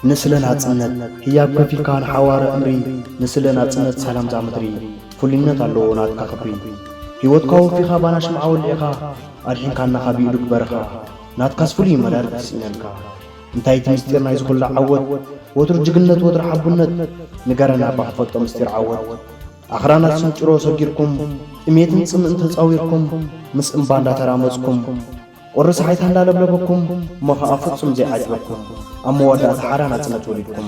ንስለ ናጽነት ህያብ ከፊልካ ንሓዋረ እምሪ፣ ንስለ ናጽነት ሰላም ዛ ምድሪ ፍሉይነት ኣለዎ ናትካ ክብሪ። ህይወትካ ወፊኻ ባና ሽምዓ ወሊዕኻ፣ ኣድሒንካና ካብ ይእዱግ በረኻ፣ ናትካስ ፍሉይ መዳርግ ተስኢነልካ። እንታይ እቲ ምስጢር ናይዚ ኩላ ዓወት? ወትሩ ጅግነት፣ ወትሩ ሓቡነት፣ ንገረና እባ ክፈልጦ ምስጢር ዓወት። ኣኽራናት ስንጭሮ ሰጊርኩም፣ ጥሜትን ጽምእን ተጻዊርኩም፣ ምስ እምባ እንዳተራመጽኩም፣ ቁሪ ሰሓይታ እንዳለብለበኩም፣ እሞ ኸኣ ፍጹም ዘይዓጅበኩም፣ ኣብ መወዳእታ ሓራ ናጽነት ወሊድኩም።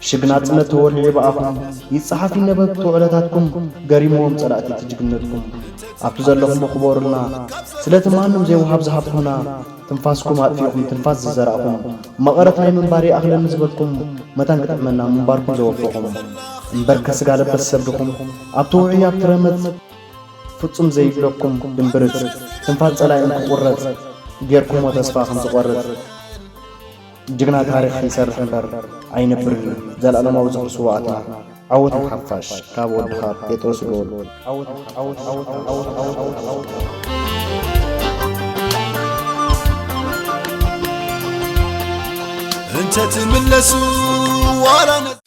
ሽግ ናጽነት ተወሊዑ ብኣኹም፣ ይጸሓፍ ይነበብ ተውዕለታትኩም፣ ገሪምዎም ጸላእቲ እቲ ጅግነትኩም። ኣብቲ ዘለኹም ክበሩልና፣ ስለቲ ማንም ዘይወሃብ ዝሃብኩምና፣ ትንፋስኩም ኣጥፊእኹም ትንፋስ ዝዘራእኹም፣ መቐረት ናይ ምንባር ይኣኽለኒ ዝበልኩም፣ መታን ክጥዕመና ምንባርኩም ዘወፈኹም። እምበር ከስጋ ለበስ ሰብ ድኹም፣ ኣብቲ ውዑይ ኣብቲ ረመጽ፣ ፍጹም ዘይብለኩም ድምብርጽ፣ ትንፋስ ጸላኢን ክቑረጽ፣ ጌርኩሞ ተስፋ ከም ዝቖርጽ። ጅግና ታሪኽ ይሰርሕ እምበር ኣይነብርን እዩ፣ ዘላለማዊ ዝኽሪ ስውኣትና። ዓወት ንሓፋሽ፣ ካብ ወድኻ ጴጥሮስ ሉል። ዓወት፣ ዓወት፣ ዓወት፣ ዓወት፣ ዓወት፣ ዓወት። እንተ ትምለሱ ዋላ ነ-